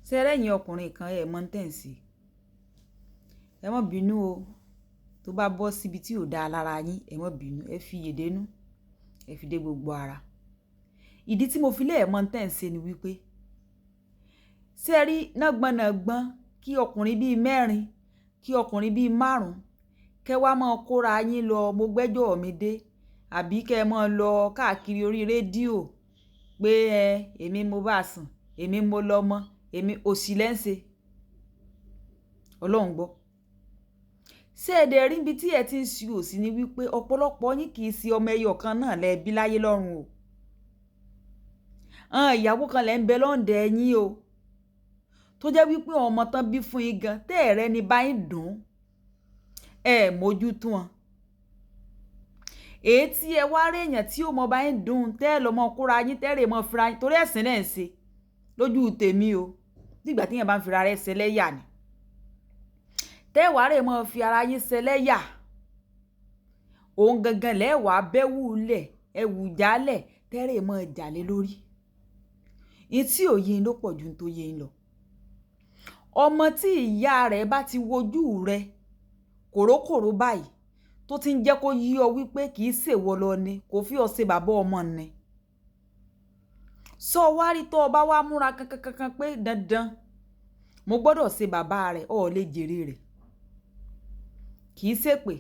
Ṣé rẹ́yìn ọkùnrin kan ẹ mọ̀ tẹ̀ ń ṣe? Ẹ má bínú o. Tó bá bọ́ síbi tí ò dáa lára yín, ẹ má bínú. Ẹ fi iyè dénú, ẹ fi dé gbogbo ara. Ìdí tí mo fi lé ẹ mọ̀ tẹ̀ ń ṣe ni wípé, ṣé ẹ rí nágbọ̀nàgbọ́n kí ọkùnrin bíi mẹ́rin, kí ọkùnrin bíi márùn-ún, kẹ́ wá máa kóra yín lọ mo gbẹ́jọ́ mi dé, àbí kẹ́ ẹ máa lọ káàkiri orí rédíò pé ẹ èmi mo bá sùn, èmi mo lọ́mọ, èmi òṣì lẹ́ ń ṣe. Ọlọ́run gbọ́. Ṣé ẹ dẹ̀ rí ibi tí ẹ ti ń ṣe òṣì ni wípé ọ̀pọ̀lọpọ̀ yín kì í ṣe ọmọ ẹyọ kan náà lẹ bí láyé lọ́run o. Àwọn ìyàwó kan lẹ ń bẹ lọ́ǹdẹ̀ yín o. Tó jẹ́ wípé ọmọ tán bí fún yín gan, tẹ́ ẹ̀rẹ́ ni bá yín dùn, ẹ mójútó wọn. Èyí tí ẹ wá rí èèyàn tí ó mọ bá yín dùn, tẹ́ ẹ lọ mọ kóra yín, tẹ́ ẹ rè mọ fira yín, torí ẹ̀sìn náà ń ṣe lójú tèmi o. Nígbà tí èèyàn bá ń fira rẹ̀ ṣẹlẹ́yà ni. Tẹ́ ẹ wá rè mọ fi ara yín ṣẹlẹ́yà. Òun gangan lẹ́ wàá bẹ́wù lẹ̀, ẹ wù jálẹ̀, tẹ́ ẹ rè mọ jà lé lórí. Ìyí tí ò yé yín ló pọ̀ ju tó yé yín lọ. Ọmọ tí ìyá rẹ̀ bá ti wojú rẹ̀ kòrókòró báyìí, tó ti ń jẹ́ kó yé ọ wípé kì í ṣèwọ lọ ni, kò fi ọ ṣe bàbá ọmọ ni. Sọ wá rí tó o bá wá múra kankankankan pé dandan mo gbọ́dọ̀ ṣe bàbá rẹ̀, o ò lè jèrè rẹ̀. Kì í ṣèpè.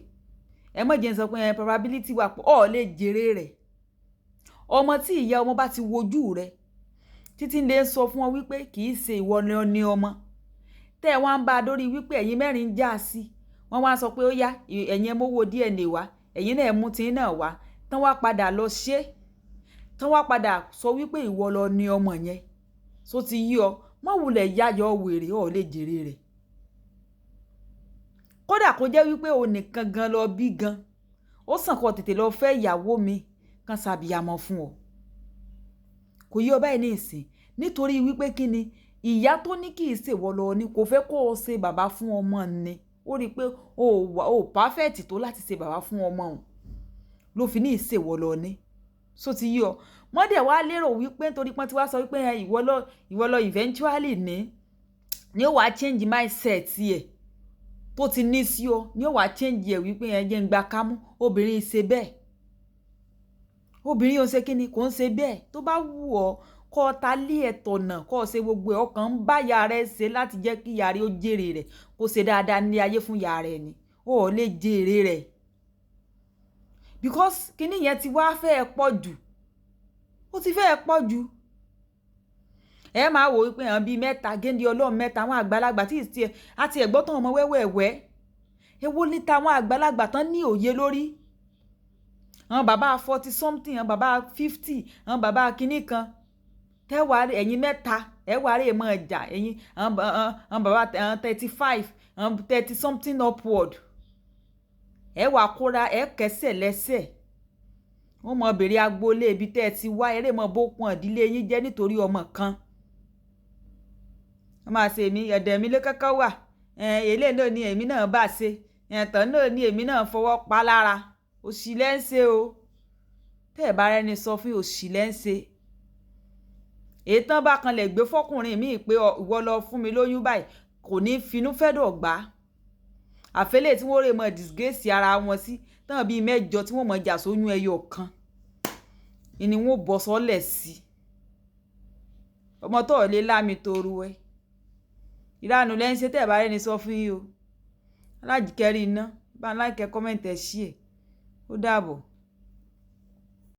Ẹ má jẹ́ n sọ pé ẹ probability wà pọ̀, o ò lè jèrè rẹ̀. Ọmọ tí ìyá ọmọ bá ti wojú rẹ̀, títí lè sọ fún ọ wípé kì í ṣe ìwọ ni ọmọ. Tẹ́ ẹ wá ń bá a dórí wípé ẹ̀yin mẹ́rin ń jà sí. Wọ́n wá sọ pé ó yá, ẹ̀yin ẹ mówó DNA wá, ẹ̀yin náà ẹ mú tí náà wá. Tán wá padà lọ ṣe. Tán wá padà sọ wípé ìwọ lọ ni ọmọ yẹn. Só ti yé ọ, má wulẹ̀ yáyọ wèrè, o ò lè jèrè rẹ̀. Kódà kó jẹ́ wípé o nìkan gan lọ bí gan. Ó sàn kó tètè lọ fẹ́ ìyàwó mi kan ṣàbíamọ fún ọ. Kò yé ọ báyìí ní ìsìn. Nítorí wípé kí ni ìyá tó ní kì í ṣe ìwọ lọ ni kò fẹ́ kó o ṣe bàbá fún ọmọ ni. Ó rí pé o wà, o perfect tó láti ṣe bàbá fún ọmọ òun. Ló fi ní ìṣe ìwọ lọ ni. Só ti yé ọ. Wọ́n dẹ̀ wá lérò wípé nítorí pé wọ́n ti wá sọ wípé ìwọ lọ eventually ní ó wá change mindset ẹ̀ tó ti ní sí ọ, ní ó wá change ẹ̀ wípé ẹ jẹ́ ń gba kámú. Obìnrin ṣe bẹ́ẹ̀. Obìnrin ò ṣe kí ni, kò ń ṣe bẹ́ẹ̀. Tó bá wù ọ́ kó ta lé ẹ̀ tọ̀nà, kó ṣe gbogbo ẹ̀, ọkàn ń bá ìyá rẹ ṣe láti jẹ́ kí ìyá rẹ ó jèrè rẹ̀, kó ṣe dáadáa ní ayé fún ìyá rẹ ni. O ò lè jèrè rẹ̀. Because kíní yẹn ti wá fẹ́ pọ̀ jù. Ó ti fẹ́ pọ̀ jù. Ẹ máa wò wípé àwọn bíi mẹ́ta, géńdé ọlọ́run mẹ́ta, àwọn àgbàlagbà tí ì tiẹ̀, àti ẹ̀gbọ́n tán ọmọ wẹ́wẹ̀wẹ́. Èwo ní tàwọn àgbàlagbà tán ní òye lórí. Àwọn bàbá 40 something, àwọn bàbá 50, àwọn bàbá kíní kan. Tẹ́ wá rí ẹ̀yin mẹ́ta, ẹ wá rí mọ̀ jà, ẹ̀yin àwọn bàbá 35, àwọn 30 something upward. Ẹ wá kóra, ẹ kẹsẹ̀ lẹ́sẹ̀. Wọ́n mọ bèrè agboolé ibi tẹ́ ẹ ti wá, eré mọ bókun ìdílé yín jẹ́ nítorí ọmọ kan. Wọ́n máa ṣe èmi, ẹ̀dẹ̀ mi ló kọ́kọ́ wà. Eléyìí náà ni èmi náà bá ṣe. Ẹ̀tàn náà ni èmi náà fọwọ́ pa lára. Òṣì lẹ́ ń ṣe o. Tẹ́ ẹ bá rẹ́ni sọ fún òṣì lẹ́ ń ṣe. Èyí tán bá kanlẹ̀ gbé fọ́kùnrin mi pé ìwọ lọ fún mi lóyún báyìí, kò ní finú fẹ́dọ̀ gbà. Àfẹ́lẹ́ tí wọ́n rè mọ disgrace ara wọn sí, tán bíi mẹ́jọ tí wọ́n mọ jà sóyún ẹyọ kan. Ìní wọn ò bọ́ sọ́lẹ̀ sí. Ọmọ tó lè lámi toru ẹ. Ìranù lẹ́ ń ṣe tẹ́ ẹ bá rẹ́ni sọ fún yín o. Alájíkẹ́rí iná. Bá ń like, comment, ẹ share. Ó dàbọ̀.